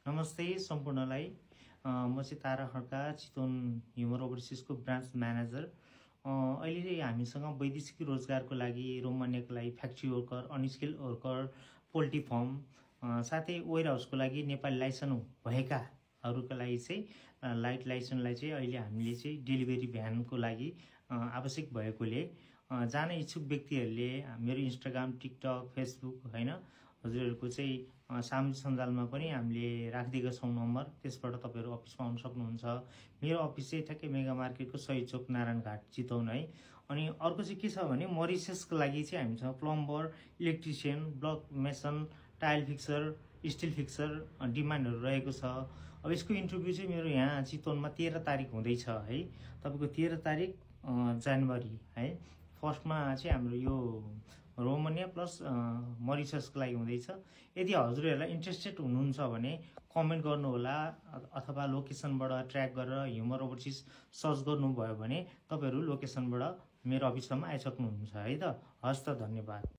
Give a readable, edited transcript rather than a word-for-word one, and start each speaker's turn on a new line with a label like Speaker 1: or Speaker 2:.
Speaker 1: नमस्ते सम्पूर्णलाई। म चाहिँ तारा खड्का, चितवन ह्युमर ओभरसिजको ब्रान्च म्यानेजर। अहिले हामीसँग वैदेशिक रोजगारको लागि, रोमानियाको लागि factory worker, unskill worker, poultry farm साथै वेयर हाउसको लागि नेपाली लाइसेन्स भएकाहरूका लागि चाहिँ लाइट लाइसेन्सलाई चाहिँ अहिले हामीले चाहिँ डेलिभरी भ्यानको लागि आवश्यक भएकोले जान इच्छुक व्यक्तिहरूले मेरो इन्स्टाग्राम, टिकटक, फेसबुक हैन हजुरहरूको चाहिँ सामाजिक सञ्जालमा पनि हामीले राखिदिएका छौँ नम्बर। त्यसबाट तपाईँहरू अफिसमा आउन सक्नुहुन्छ। मेरो अफिस चाहिँ ठ्याक्कै मेगा मार्केटको सही चोक नारायण घाट चितवन है। अनि अर्को चाहिँ के छ भने मरिससको लागि चाहिँ हामीसँग plumber, electrician, block mason, tile fixer, steel fixer डिमान्डहरू रहेको छ। अब यसको इन्टरभ्यू चाहिँ मेरो यहाँ चितवनमा 13 तारिक हुँदैछ है। तपाईँको 13 तारिक जनवरी है। फर्स्टमा चाहिँ हाम्रो यो रोमानिया प्लस मरिससको लागि हुँदैछ। यदि हजुरहरूलाई इन्ट्रेस्टेड हुनुहुन्छ भने कमेन्ट गर्नुहोला अथवा लोकेसनबाट ट्र्याक गरेर ह्युमर ओभरसिज सर्च गर्नुभयो भने तपाईँहरू लोकेसनबाट मेरो अफिससम्म आइसक्नुहुन्छ है त। हस् त, धन्यवाद।